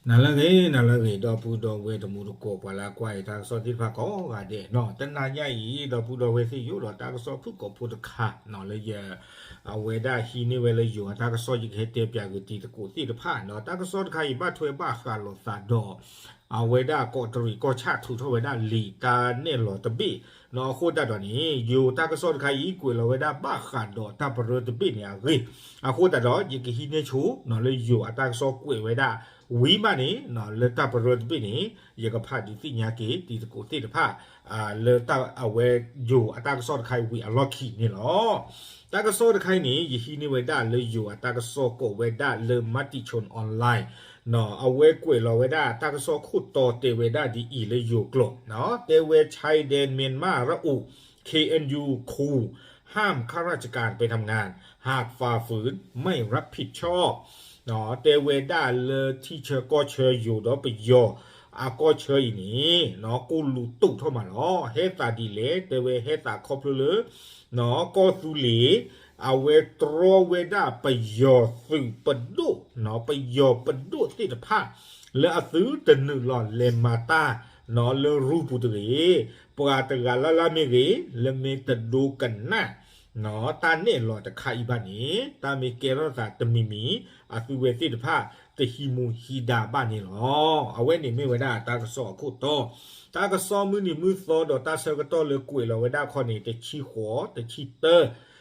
နၤလၢအဂ့ၤ နၤလၢအဂ့ၤ ဒီပုၢ်ဒီဝဲၢ်တံၤသကိး ပှၤလၢအကွၢ်ယတၢ်ကစီၣ်သ့ၣ်တဖၣ်ကိးဂၤဒဲးနီၤ, တနၤညါအံၤ ဒီပုၢ်ဒီဝဲၢ်သ့ၣ်ယိၣ်ဒီးတၢ်ကစီၣ်ဖုၣ်ကိာ်ဖိတခါနီၤ လၢယ အဝဲဒၣ်ဟံးန့ၢ်ဝဲလၢယိၤအတၢ်ကစီၣ် ယကဟဲတဲပၠးက့ၤတံၤသကိးသ့ၣ်တဖၣ်နီၤ, တၢ်ကစီၣ်တခါအံၤဘၣ်ထွဲဘၣ်ဃးလိာ်သးဒီး အဝဲဒၣ်ကီးတရံးကီၢ်ဆၣ်ထုးထီၣ်ဝဲဒၣ်လံာ်တၢ်နဲၣ်လီၤတဘ့ၣ်နီၤ, အဃိသတးဒီးန့ၣ် ယိၤတၢ်ကစီၣ်တခါအံၤ ကွဲးလီၤဝဲဒၣ်ဘၣ်ဃးဒီးတၢ်ပရၢတဘ့ၣ်န့ၣ်အဂ့ၢ်, အဃိသတးဒီး ယကဟံးန့ၢ်ဆိနီၤ လၢယိၤအတၢ်ကစီၣ်ကွဲးဝဲဒၣ်ဝံၤမးန့ၣ်နီၤ လၢတၢ်ပရၢတဘ့ၣ်န့ၣ် ယကဖးဒုးသ့ၣ်ညါက့ၤတံၤသကိးသ့ၣ်တဖၣ် လၢအဝဲယိၤအတၢ်ကစီၣ်တခါအံၤဝံၤအလီၢ်ခံန့ၣ်လီၤ. တၢ်ကစီၣ်တခါအံၤန့ၣ် ယဟံးန့ၢ်ဝဲဒၣ်လၢယိၤအတၢ်ကစီၣ်ကိးဝဲဒၣ်လၢ Matichon Online နီၤ, အဝဲကွဲးလီၤဝဲဒၣ်တၢ်ကစီၣ်ခိၣ်တီတဲဝဲဒၣ်ဒ်အံၤလၢယိၤကျိာ်နီၤ, တဲဝဲ ชายแดนเมียนมาระอุ เคเอ็นยู คู ห้ามข้าราชการไปทำงาน หากฝ่าฝืนไม่รับผิดชอบ နီၤ, တဲဝဲဒၣ်လၢ ထံဆၢကီၢ်ဆၢ ယိၤဒီးပယီၤအကီၢ်ဆၢအံၤန့ၣ်နီၤ ကိၢ်လူးတိာ်ထီၣ်မးလီၤ. ဟဲသးဒ်လဲၣ် တဲဝဲဟဲသးခီဖျိလၢ ကီၢ်သူလ့ၤ အဝဲတြီဝဲဒၣ်ပယီၤသုးပဒိၣ်နီၤ, ပယီၤပဒိၣ်သ့ၣ်တဖၣ် လၢအသုတနုာ်လီၤလဲၤမၤတၢ်နီၤ လၢရူပူၤတဂ့ၤ, ပှၤတဂၤလၢ်လၢ်မ့ၢ်ဂ့ၤ လၢမ့ၢ်တဒိကနၣ်နီၤ တၢ်နဲၣ်လီၤတခါအံၤဘၣ်န့ၣ် တၢ်မ့ၢ်ကဲထီၣ်သးတမံၤမံၤ အသုဝဲသ့ၣ်တဖၣ် တဟံးမူဟံးဒါဘၣ်န့ၣ်လီၤ. အဝဲန့ၣ်မ့ၢ်ဝဲဒၣ်တၢ်ကစီၣ်အခိၣ်တီ, တၢ်ကစီၣ်မုၢ်နံၤမုၢ်သီဒီးတၢ်ဆၢကတီၢ်လၢကွဲးလီၤဝဲဒၣ်ခီန့ၣ် တဆံဃိး တဆံတၢ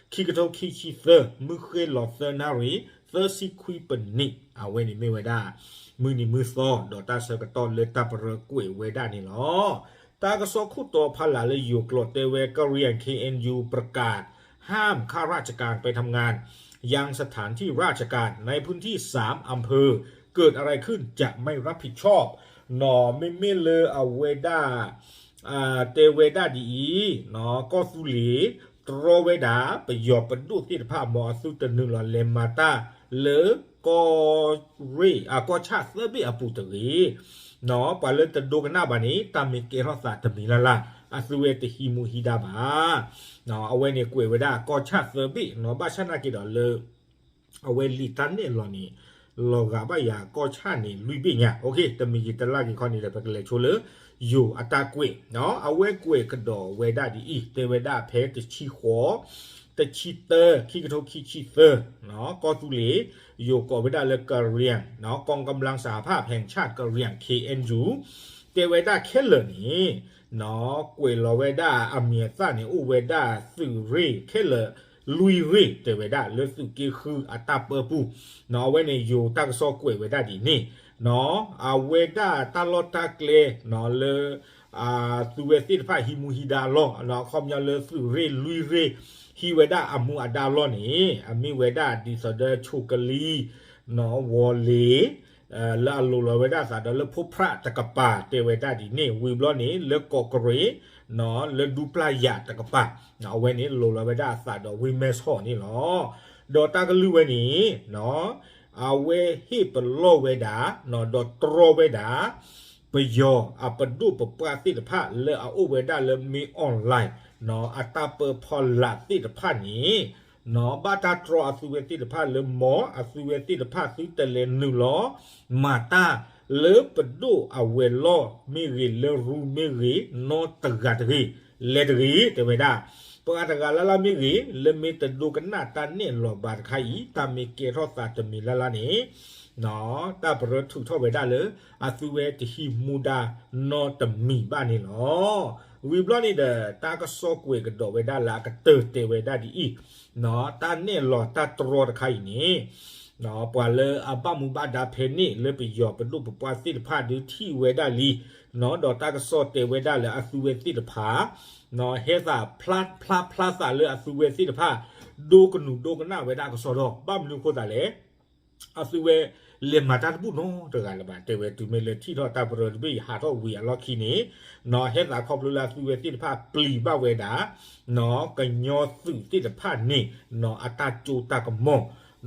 ခံကထိခံဆံသၢ မုၢ်ဃ့ၢ်လီၤသၢနၣ်ရံၣ် သၢဆံခွံပနံး, အဝဲန့ၣ်မ့ၢ်ဝဲဒၣ် မုၢ်နံၤမုၢ်သီဒီးတၢ်ဆၢကတီၢ်လၢတၢ်ပရၢကွဲးဝဲဒၣ်န့ၣ်လီၤ. တၢ်ကစီၣ်ခိၣ်တီဖီလာ်လၢယိၤကျိာ်တဲဝဲ กะเหรี่ยง เคเอ็นยู ประกาศ ห้ามข้าราชการไปทำงาน ยังสถานที่ราชการในพื้นที่สามอำเภอ เกิดอะไรขึ้น จะไม่รับผิดชอบ နီၤ, မ့မ့ၢ်လၢအဝဲဒၣ် တဲဝဲဒၣ်ဒ်အံၤနီၤ, ကီၢ်သူလ့ၤ တြီဝဲဒၣ် ပယီၤပဒိၣ်သ့ၣ်တဖၣ် မ်အသုတနုာ်လီၤလဲၤမၤတၢ်လၢ ကီၢ်ရ့ၣ် အကီၢ်ဆၣ်သၢဘ့ၣ်အပူၤတဂ့ၤနီၤ, ပှၤလၢတဒိကနၣ်ဘၣ်န့ၣ် တၢ်မ့ၢ်ကဲထီၣ်သးတမံၤလၢ်လၢ် အသုဝဲတဟံးမူဟံးဒါဘၣ်. အဝဲန့ၣ်ကွဲးဝဲဒၣ်ကီၢ်ဆၣ်သၢဘ့ၣ်နီၤ, ဘၣ်ဆၣ်နာ်က့ဒီးလၢ အဝဲလံာ်တၢ်နဲၣ်လီၤန့ၣ် လီၤဂာ်ဘၣ်ယၤကီၢ်ဆၣ်န့ၣ်လွံၢ်ဘ့ၣ်ညါ, တမံၤယတလၢ်က့ၤခီန့ၣ်ဒီး ပကလဲၤဆိလၢ ယိၤအတၢ်ကွဲးနီၤ, အဝဲကွဲးကဒီးဝဲဒၣ်ဒ်အံၤ တဲဝဲဒၣ်ဖဲတဆံဃိး တဆံတၢ ခံကထိခံဆံသၢ ကီၢ်သူလ့ၤ ယိၤကိးဝဲဒၣ်လၢ กะเหรี่ยง กองกำลังสหภาพแห่งชาติกะเหรี่ยง เคเอ็นยู တဲဝဲဒၣ်ခဲလၢာ်န့ၣ်နီၤ, ကွဲးလီၤဝဲဒၣ်အမံၤအသၣ်န့ၣ် အိၣ်ဝဲဒၣ်သုးရ့ၣ်ခဲလၢာ် လွံၢ်ရ့ၣ် တဲဝဲဒၣ်လၢသုးက့ဃုအတၢ်ပၢပူၤနီၤ, အဝဲန့ၣ်ယိၤတၢ်ကစီၣ်ကွဲးဝဲဒၣ်ဒ်န့ၣ် အဝဲဒၣ်တၢ်လီၢ်တၢ်ကျဲနီၤ လၢ သုဝဲသ့ၣ်တဖၣ်ဟံးမူဟံးဒါအလီၢ်နီၤ, အခီပညီလၢသုးရ့ၣ်လွံၢ်ရ့ၣ် ဟံးဝဲဒၣ်အမူအဒါအလီၢ်န့ၣ် အမ့ၢ်ဝဲဒၣ်ဒ်သိးဒီး ချိုကလံ ဝီၤလ့ၤ လၢအလိၤလီၤဝဲဒၣ်အသးဒီးလၢဖိဖြၣ်တကပၤ တဲဝဲဒၣ်ဒ်န့ၣ်, ဝံၤဘျီန့ၣ် လၢကီးကရ့ၣ် လၢဒူပျၢ်ယၣ်တကပၤ အဝဲန့ၣ်လိၤလီၤဝဲဒၣ်အသးဒီးဝ့ၢ်မဲၢ်ဆီးန့ၣ်လီၤ. ဒီးတၢ်ကလုၢ်ဝဲန့ၣ် အဝဲဟ့ၣ်ပလီၢ်ဝဲဒၣ် ဒီးတြီဝဲဒၣ် ပယီၤအပဒိၣ်ပပှၢ်သ့ၣ်တဖၣ် လၢအအိၣ်ဝဲဒၣ်လၢ မင်းအောင်လှိုင် အတၢ်ပၢဖီလာ်သ့ၣ်တဖၣ်န့ၣ် ဘၣ်တၢ်တြီအသုဝဲသ့ၣ်တဖၣ်လၢ မ်အသုဝဲသ့ၣ်တဖၣ်သုတလဲၤနုာ်လီၤ မၤတၢ်လၢပဒိၣ်အဝဲၤလီၢ်မ့ၢ်ဂ့ၤ လၢရူမ့ၢ်ဂ့ၤ နီတဂၤတဂ့ၤ လဲၤတဂ့ၤ တဲဝဲဒၣ်, ပှၤတဂၤလၢ်လၢ်မ့ၢ်ဂ့ၤ လၢမ့ၢ်တဒိကနၣ်တၢ်နဲၣ်လီၤဘၣ်တခါအံၤ တၢ်မ့ၢ်ကဲထီၣ်သးတမံၤလၢ်လၢ်န့ၣ် တၢ်ပရၢထုးထီၣ်ဝဲဒၣ်လၢ အသုဝဲတဟံးမူဒါနီတမံၤဘၣ်န့ၣ်လီၤ. ဝံၤဘျီန့ၣ်ဒီး တၢ်ကစီၣ်ကွဲးကဒီးဝဲဒၣ်လၢအကတၢၢ်တဲဝဲဒၣ်ဒ်အံၤ, တၢ်နဲၣ်လီၤတၢ်တြီတခါအံၤန့ၣ် ပှၤလၢအဘၣ်မူဘၣ်ဒါဖဲန့ၣ် လၢပယီၤပဒိၣ်ပပှၢ်သ့ၣ်တဖၣ်ဒုးထံၣ်ဝဲဒၣ်လံ, ဒီးတၢ်ကစီၣ်တဲဝဲဒၣ်လၢအသုဝဲသ့ၣ်တဖၣ် ဟဲသးဖျါဖျါဖျါသးလၢအသုဝဲသ့ၣ်တဖၣ် ဒိကနူၤဒိကနၣ်ဝဲဒၣ်ကစီဒီ, ဘၣ်မနုၤအဃိသတးလဲၣ် အသုဝဲလဲၤမၤတၢ်တဘူၣ်နီတဂၤလၢၤဘၣ်, တဲဝဲတုၤမ့ၢ်လၢထံၣ်ထီၣ်တၢ်ပရၢတဘ့ၣ်အံၤဟးထီၣ်ဝံၤအလီၢ်ခံန့ၣ် ဟဲသးခီဖျိလၢအသုဝဲသ့ၣ်တဖၣ်ပျံၤဘၣ်ဝဲဒၣ် ကညီသုးသ့ၣ်တဖၣ်န့ၣ် အတၢ်ကၠိတၢ်ကမီ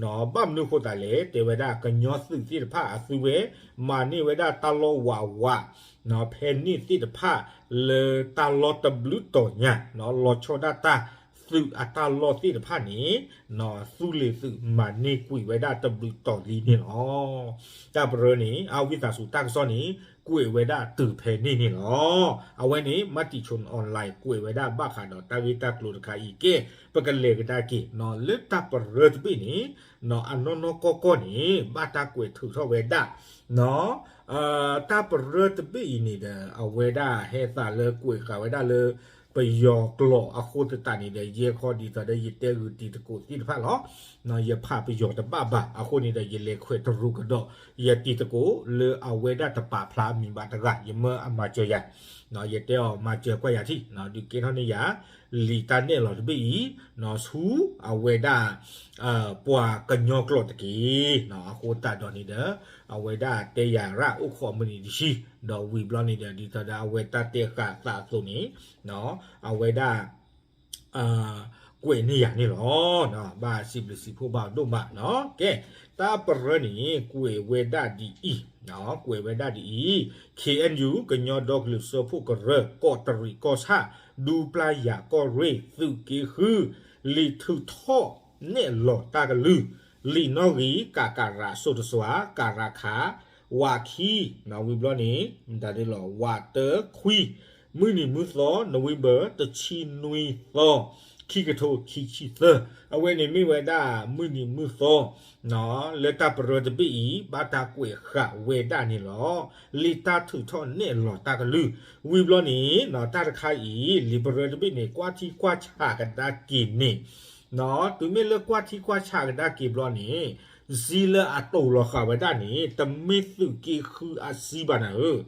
ၤ, ဘၣ်မနုၤအဃိသတးလဲၣ် တဲဝဲဒၣ်ကညီသုးသ့ၣ်တဖၣ်အသုဝဲ မၤန့ၢ်ဝဲဒၣ်တၢ်လီၢ်ဝးဝး ဖဲန့ၣ်သ့ၣ်တဖၣ်လၢတၢ်လီၢ်တဘျုးတီၤညါ လီၤဆီဒၣ်တၢ် သုးအတၢ်လီၢ်သ့ၣ်တဖၣ်န့ၣ် သုးလ့ၤသုးမၤန့ၢ်ကွံာ်ဝဲဒၣ်တဘျုးတီၤလံန့ၣ်လီၤ. တၢ်ပရၢန့ၣ် အဝံသးစူၤတၢ်ကစီၣ်န့ၣ် ကွဲးဝဲဒၣ်တုၤဖဲန့ၣ်န့ၣ်လီၤ. အဝဲန့ၣ် မၤတံၤဆိ online ကွဲးဝဲဒၣ်ဘၣ်ဃးဒီးတၢ်ဂ့ၢ်တၢ်ကျိၤတခါအံၤကဲ ပကလဲၤကဒါက့ၤ လၢတၢ်ပရၢတဘ့ၣ်န့ၣ် အနီၢ်နီၢ်ကီၢ်ကီၢ်န့ၣ် ဘၣ်တၢ်ကွဲးထုးထီၣ်ဝဲဒၣ် တၢ်ပရၢတဘ့ၣ်အံၤန့ၣ်ဒီး အဝဲဒၣ်ဟဲသးလၢကွဲးဃာ်ဝဲဒၣ်လၢ ပယီၤကျိာ်အဃိသတးန့ၣ်ဒီး ယဲခီဒ်သိးဒီးယတဲဂုာ်တံၤသကိးသ့ၣ်တဖၣ်လီၤ. ယဖးပယီၤတဘၣ်ဘၣ် အဃိန့ၣ်ဒီး ယလဲၤခွဲးတရူးကဒီး ယတံၤသကိးလၢအဝဲဒၣ်တပာ်ဖျါမံၤဘၣ်တဂၤ ယမၢအမၤစၢၤယၤ ယတဲအီၤမၤစၢၤကွၢ်ယၤထံၣ် ဒုးကဲထီၣ်န့ၢ်ယၤ လံာ်တၢ်နဲၣ်လီၤတဘ့ၣ်အံၤ ဆူအဝဲဒၣ် ပှၤကညီကျိာ်တက့ၢ်. အဃိသတးဒီးန့ၣ်ဒီး အဝဲဒၣ်တဲယၤရၣ်အိၣ်ခိးမုၢ်နံၤတဆံ ဒီးဝံၤဘျီန့ၣ်ဒီး ဒ်သိးဒီးအဝဲတၢ်တဲဃာ်သးအသိးန့ၣ် အဝဲဒၣ် ကွဲးန့ၢ်ယၤန့ၣ်လီၤ. ဘၣ်စံးဘျုးစံးဖှိၣ်ဘၣ်အဒိၣ်မးနီၤ. ကဲ တၢ်ပရၢန့ၣ် ကွဲးဝဲဒၣ်ဒ်အံၤ, ကွဲးဝဲဒၣ်ဒ်အံၤ, ခ့ၣ်အဲၣ်ယူၣ် ကညီဒီကလုာ်စၢဖှိၣ်ကရၢ ကီးတရံးကီၢ်ဆၣ် ဒူပျၢ်ယၤကီၢ်ရ့ၣ် သုးက့ဃု လံာ်ထုးထီၣ်နဲၣ်လီၤတၢ်ကလုၢ်, လံာ်နီၣ်ဂံၢ် ကကရ စိတစွၤ ကရခ ဝးခံ ဝံၤဘျီန့ၣ် မတၤဒ်လီၤ ဝးတၢခွံ မုၢ်နံၤမုၢ်သီ November တဆံနွံသီ ခံကထိခံဆံသၢ, အဝဲန့ၣ်မ့ၢ်ဝဲဒၣ်မုၢ်နံၤမုၢ်သီ လၢတၢ်ပရၢတဘ့ၣ်အံၤ ဘၣ်တၢ်ကွဲးဃာ်ဝဲဒၣ်န့ၣ်လီၤ. လံာ်တၢ်ထုးထီၣ်နဲၣ်လီၤတၢ်ကလုၢ် ဝံၤဘျီန့ၣ် တၢ်တခါအံၤ လံာ်ပရၢတဘ့ၣ်န့ၣ် ကွၢ်ထံကွၢ်ဆးကဒါက့ၤန့ၣ် တုၤမ့ၢ်လၢကွၢ်ထံကွၢ်ဆးကဒါက့ၤဘျီန့ၣ် စံလၢအတိာ်လီၤဃာ်ဝဲဒၣ်န့ၣ် တမ့ၢ်သုးက့ဃုအစံဘၣ်နၤဧၢ,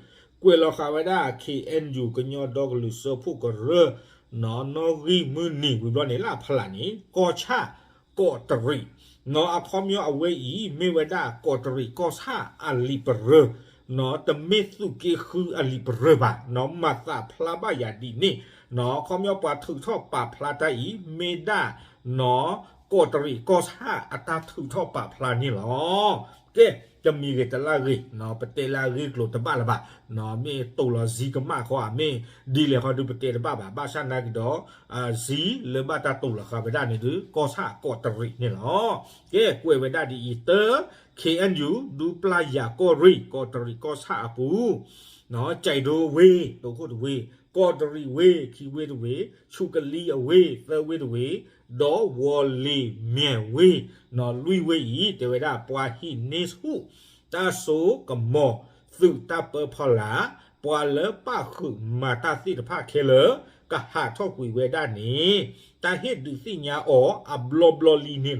ကွဲးလီၤဃာ်ဝဲဒၣ် ခ့ၣ်အဲၣ်ယူၣ် ကညီဒီကလုာ်စၢဖှိၣ်ကရၢ နီၣ်ဂံၢ်မုၢ်နံၤ ဝံၤဘျီန့ၣ်လၢအဖျါန့ၣ် ကီၢ်ဆၣ် ကီးတရံး, အခီပညီအဝဲအံၤ မ့ၢ်ဝဲဒၣ်ကီးတရံးကီၢ်ဆၣ်အလံာ်ပရၢ တမ့ၢ်သုးက့ဃုအလံာ်ပရၢဘၣ်, မၤသးဖျါဘၣ်ယၤဒ်န့ၣ်, အခီပညီပှၤထုးထီၣ်ပာ်ဖျါတၢ်အံၤ မ့ၢ်ဒၣ် ကီးတရံးကီၢ်ဆၣ်အတၢ်ထုးထီၣ်ပာ်ဖျါန့ၣ်လီၤ. ကဲ, တမံၤဂ့ၤတလၢ်ဂ့ၤ, ပတဲလၢအဂ့ၢ်ကျိၤတဘၣ်လၢၤဘၣ်, မ့ၢ်တိာ်လီၤစံကမၣ်ခီဧါ, မ့ၢ်ဒ်လဲၣ်ခီဒုးပတဲတဘၣ်ဘၣ်, ဘၣ်ဆၣ်နာ်က့ၤဒီး စံလၢဘၣ်တၢ်တိာ်လီၤဃာ်ဝဲဒၣ်န့ၣ်ဒီး ကီၢ်ဆၣ်ကီးတရံးန့ၣ်လီၤ. ကဲ, ကွဲးဝဲဒၣ်ဒ်အံၤ, တၢ ခ့ၣ်အဲၣ်ယူၣ် ဒူပျၢ်ယၤကီၢ်ရ့ၣ် ကီးတရံးကီၢ်ဆၣ်အပူၤ ကၠဲးဒိဝ့ၢ် တိခိၣ်တဝ့ၢ်, ကီးတရံးဝ့ၢ် ခံဝ့ၢ်တဝ့ၢ်, ဆူးကလံအဝ့ၢ် သၢဝ့ၢ်တဝ့ၢ်, ဒီးဝီၤလ့ၤမၠဲၣ်ဝ့ၢ် လွံၢ်ဝ့ၢ်အံၤ တဲဝဲဒၣ် ပှၤဟံးန့ၢ်ဆူၣ် တၢ်စိကမီၤ သုးတၢ်ပၢဖီလာ်, ပှၤလၢပၣ်ဃုာ်မၤတၢ်သ့ၣ်တဖၣ်ခဲလၢာ် ကဟးထီၣ်ကွံာ်ဝဲဒၣ်န့ၣ် တၢ်ဟ့ၣ်ဒုးသ့ၣ်ညါအီၤအဘျီဘျီလံန့ၣ်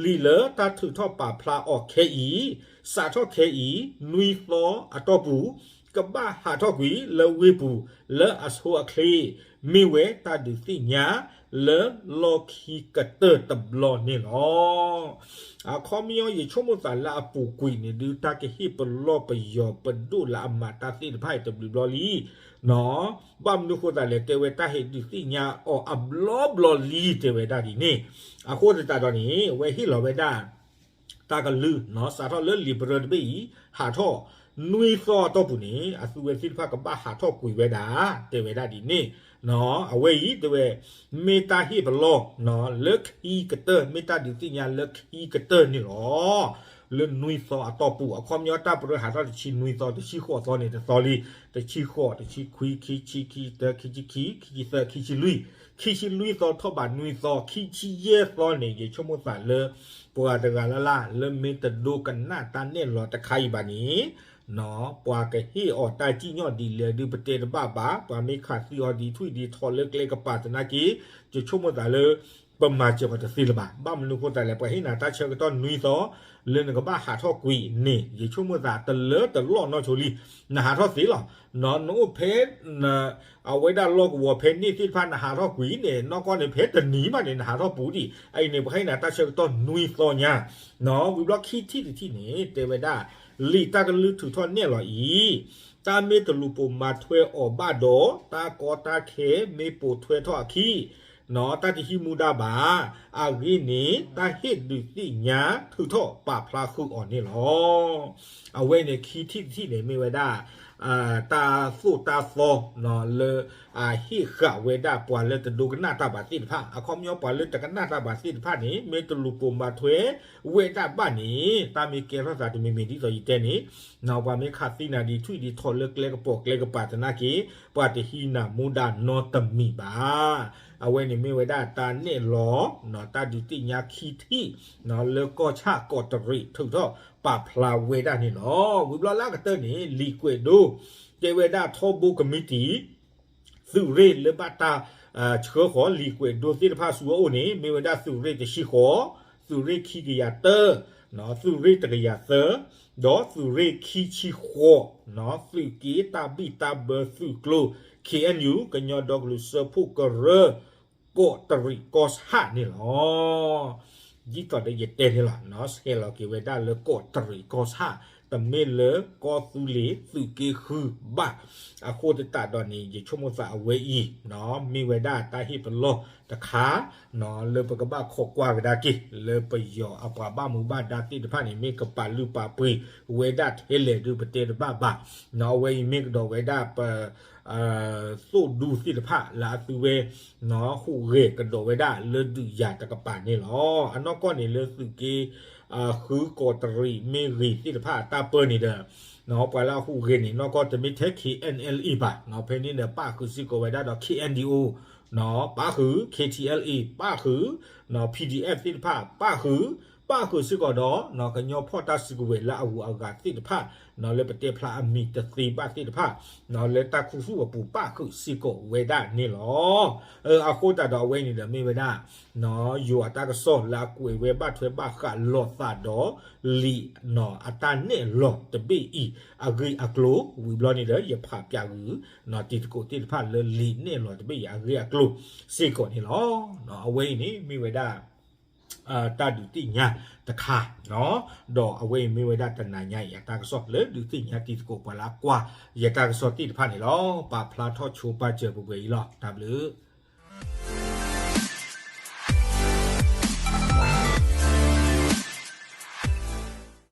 လီၤ. လံာ်လၢတၢ်ထုးထီၣ်ပာ်ဖျါအီၤခဲအံၤ, စးထီၣ်ခဲအံၤ နွံသီအတီၢ်ပူၤ ကဘၣ်ဟးထီၣ်ကွံာ်လၢဝ့ၢ်ပူၤ လၢအဆိအချ့, မ့ၢ်ဝဲတၢ်ဒုးသ့ၣ်ညါလၢလီၢ်ခံကတၢၢ်တဘျီန့ၣ်လီၤ. အခီပညီ ယဆိကမိၣ်သးလၢအပူၤကွံာ်န့ၣ်ဒုး တၢ်ကဟ့ၣ်ပလီၢ်ပယီၤပဒိၣ်လၢအမၤတၢ်သ့ၣ်တဖၣ်အံၤတဘျုးဘျီလံ ဘၣ်မနုၤဃိသးလဲၣ် တဲဝဲတၢ်ဟ့ၣ်ဒုးသ့ၣ်ညါအီၤအဘျီဘျီလံ တဲဝဲဒၣ်ဒ်န့ၣ်, အဃိသတးဒီးန့ၣ် အဝဲဟ့ၣ်လီၤဝဲဒၣ် တၢ်ကလုၢ် စးထီၣ်လၢလံာ်ပရၢတဘ့ၣ်အံၤ ဟးထီၣ် နွံသီအတီၢ်ပူၤန့ၣ် အသုဝဲသ့ၣ်တဖၣ်ကဘၣ်ဟးထီၣ်ကွံာ်ဝဲဒၣ် တဲဝဲဒၣ်ဒ်န့ၣ်, အဝဲအံၤတဲဝဲ မ့ၢ်တၢ်ဟ့ၣ်ပလီၢ် လၢခံကတၢၢ် မ့ၢ်တၢ်ဒုးသ့ၣ်ညါလၢခံကတၢၢ်န့ၣ်လီၤ. လၢနွံသီအတီၢ်ပူၤ အခီပညီတၢ်ပရၢဟးထီၣ်တဆံနွံသီ တဆံဃိးသီန့ၣ်တသီလံ, တဆံဃိး တဆံခွံ ခံဆံ ခံဆံတၢ ခံဆံခံ ခံဆံသၢ ခံဆံလွံၢ်, ခံဆံလွံၢ်သီထီၣ်ဘးနွံသီ ခံဆံယဲၢ်သီန့ၣ် ယဆိကမိၣ်သးလၢ ပှၤတဂၤလၢ်လၢ် လၢမ့ၢ်တဒိကနၣ်တၢ်နဲၣ်လီၤတခါအံၤဘၣ်န့ၣ် ပှၤကဟ့ၣ်အီၤတၢ်စံၣ်ညီၣ်ဒ်လဲၣ်ဒုးပတဲတဘၣ်ဘၣ်, ပှၤမ့ၢ်ခးသံအီၤဒ်ထွံၣ်ဒ်ထီလၢကျဲကပၤသနာ်က့ ယဆိကမိၣ်သးလၢ ပမၤစၢၤအီၤတသ့လၢၤဘၣ်. ဘၣ်မနုၤဃိသးလဲၣ် ပှၤဟ့ၣ်နၤတၢ်ဆၢကတီၢ်နွံသီ လၢနကဘၣ်ဟးထီၣ်ကွံာ်န့ၣ် ယဆိကမိၣ်သးတလၢတလီၢ်နီၢ်ဆိလံ, နဟးထီၣ်သ့လီၤ. နအိၣ်ဖဲ အဝဲဒၣ်လီၢ်ကဝီၤဖဲန့ၣ်သ့ၣ်တဖၣ် နဟးထီၣ်ကွံာ်န့ၣ် နီၢ်ကီၢ်န့ၣ် ဖဲတနံၤမးန့ၣ် နဟးထီၣ်ပူၤဒံး. အအံၤန့ၣ် ပှၤဟ့ၣ်နၤတၢ်ဆၢကတီၢ်နွံသီညါ, ဝံၤဘျီခံထံၣ်တထံၣ်န့ၣ် တဲဝဲဒၣ် လံာ်တၢ်ကလုၢ်ထုးထီၣ်နဲၣ်လီၤအံၤ တၢ်မ့ၢ်တလူၤပိာ်မၤထွဲအီၤဘၣ်ဒီး တၢ်ကီတၢ်ခဲမ့ၢ်ပိာ်ထွဲထီၣ်အခံ တၢ်တဟံးမူဒါဘၣ်. အဂ့ၢ်န့ၣ် တၢ်ဟ့ၣ်ဒုးသ့ၣ်ညါထုးထီၣ်ပာ်ဖျါဃုာ်အီၤန့ၣ်လီၤ. အဝဲန့ၣ်ခံထံၣ်တထံၣ်န့ၣ် မ့ၢ်ဝဲဒၣ် တၢ်သိၣ်တၢ်သီ လၢအဟ့ၣ်ဃာ်ဝဲဒၣ်ပှၤလၢတဒိကနၣ်တၢ်ဘၣ်သ့ၣ်တဖၣ်, အခီပညီပှၤလၢတကနၣ်တၢ်ဘၣ်သ့ၣ်တဖၣ်န့ၣ် မ့ၢ်တလူၤပိာ်မၤထွဲဝဲဒၣ်ဘၣ်န့ၣ် တၢ်မ့ၢ်ကဲထီၣ်သးတမံၤမံၤဒ်သိးယတဲန့ၣ် ပှၤမ့ၢ်ခးသံနၤဒ်ထွံၣ်ဒ်ထိးလၢကျဲကပိာ်ကျဲကပၤသနာ်က့ ပှၤတဟံးနၤမူဒါနီတမံၤဘၣ်. အဝဲန့ၣ်မ့ၢ်ဝဲဒၣ်တၢ်နဲၣ်လီၤ တၢ်ဒုးသ့ၣ်ညါခံထံၣ် လၢကီၢ်ဆၣ်ကီးတရံးထုးထီၣ်ပာ်ဖျါဝဲဒၣ်န့ၣ်လီၤ. ဝံၤဘျီလၢအကတၢၢ်န့ၣ် လံာ်ကွဲးဒိ တဲဝဲဒၣ်ထီဘိကမံးတံာ် သုးရ့ၣ်လၢဘၣ်တၢ်ဆှၢဃီၤလံာ်ကွဲးဒိသ့ၣ်တဖၣ်ဆူအအိၣ်န့ၣ် မ့ၢ်ဝဲဒၣ်သုးရ့ၣ်တဆံဃိး, သုးရ့ၣ်ခံကယၤတၢ, သုးရ့ၣ်တကယၤသၢ, ဒီးသုးရ့ၣ်ခံဆံဃိး, သုးက့တၢ်ဘံၣ်တၢ်ဘၢသုးကျိၤ ခ့ၣ်အဲၣ်ယူၣ် ကညီဒီကလုာ်စၢဖှိၣ်ကရၢ ကီးတရံးကီၢ်ဆၣ်န့ၣ်လီၤ. ဒ်သိးဒီးယတဲန့ၣ်လီၤ, ဆဲးလီၤက့ၤဝဲဒၣ်လၢကီးတရံးကီၢ်ဆၣ်, တမ့ၢ်လၢကီၢ်သူလ့ၤ သုးက့ဃုဘၣ်. အဃိသတးဒီးန့ၣ် ယဆိကမိၣ်သးအဝဲအံၤ မ့ၢ်ဝဲဒၣ်တၢ်ဟ့ၣ်ပလီၢ်တခါ လၢပကဘၣ်ခိးကွၢ်ကဒါက့ၤ လၢပယီၤအပှၤဘၣ်မူဘၣ်ဒါသ့ၣ်တဖၣ်န့ၣ် မ့ၢ်ကပာ်လုၢ်ပာ်ပှ့ၤဝဲဒၣ်ထဲလဲၣ်ဒုးပတဲတဘၣ်ဘၣ်. အဝဲအံၤမ့ၢ်ကဒီးဝဲဒၣ်ပ သိၣ်ဒူသ့ၣ်တဖၣ်လၢအသုဝဲ ဟူးဂဲၤကဒီးဝဲဒၣ်လၢဒုးယၤတကပၤန့ၣ်လီၤ. အနီၢ်ကီၢ်န့ၣ်လၢသုးက့ ဃုကီးတရံးမ့ၢ်ဂ့ၤသ့ၣ်တဖၣ်အတၢ်ပၢန့ၣ်ဒီး ပှၤလၢအဟူးဂဲၤန့ၣ် နီၢ်ကီၢ်တမ့ၢ်ထဲ ခ့ၣ်အဲၣ်အဲၣ်လ်အ့ ဘၣ်, ဖဲန့ၣ်ဒီးပၣ်ဃုာ်စ့ၢ်ကီးဝဲဒၣ်ဒီး ခ့ၣ်အဲၣ်ဒံၣ်အိၣ် ပၣ်ဃုာ် ခ့ၣ်ထံၣ်အဲၣ်လ်အ့ ပၣ်ဃုာ် ပီၣ်ဒံၣ်အဲၣ်သ့ၣ်တဖၣ် ပၣ်ဃုာ် ပၣ်ဃုာ်စ့ၢ်ကီးဒီး ကညီဖီၣ်တၢ်စုကဝဲၤလၢအဂုၤအဂၤသ့ၣ်တဖၣ် လၢပတဲဖျါအမံၤတသ့ဘၣ်သ့ၣ်တဖၣ် လၢတၢ်ခူသူၣ်အပူၤပၣ်ဃုာ်စ့ၢ်ကီးဝဲဒၣ်န့ၣ်လီၤ. အဃိသတးဒီးအဝဲန့ၣ်ဒီးမ့ၢ်ဝဲဒၣ် ယွၤအတၢ်ကစီၣ်လၢအကွဲးဝဲဘၣ်ထွဲဘၣ်ဃးလိာ်သးဒီး လံာ်အတၢ်နဲၣ်လီၤတဘ့ၣ်အံၤ အဂ့ၢ်အကျိၤ ဝံၤဘျီန့ၣ်ဒီး ယဖးပၠးဂုာ် တံၤသကိးသ့ၣ်တဖၣ်လၢလံာ်နဲၣ်လီၤတဘ့ၣ်အံၤအဂ့ၢ်အကျိၤစ့ၢ်ကီးန့ၣ်လီၤ. အဝဲအံၤန့ၣ်မ့ၢ်ဝဲဒၣ် တၢ်ဒုးသ့ၣ်ညါတခါ ဒီးအဝဲအံၤမ့ၢ်ဝဲဒၣ်တနၤညါအံၤအတၢ်ကစီၣ်လၢဒုးသ့ၣ်ညါတံၤသကိးပှၤလၢအကွၢ်ယတၢ်ကစီၣ်သ့ၣ်တဖၣ်န့ၣ်လီၤ. ပာ်ဖျါထီၣ်ဆိပာ်စၢၤပှဲၤပှဲၤအံၤလီၤ. တၢ်ဘျုး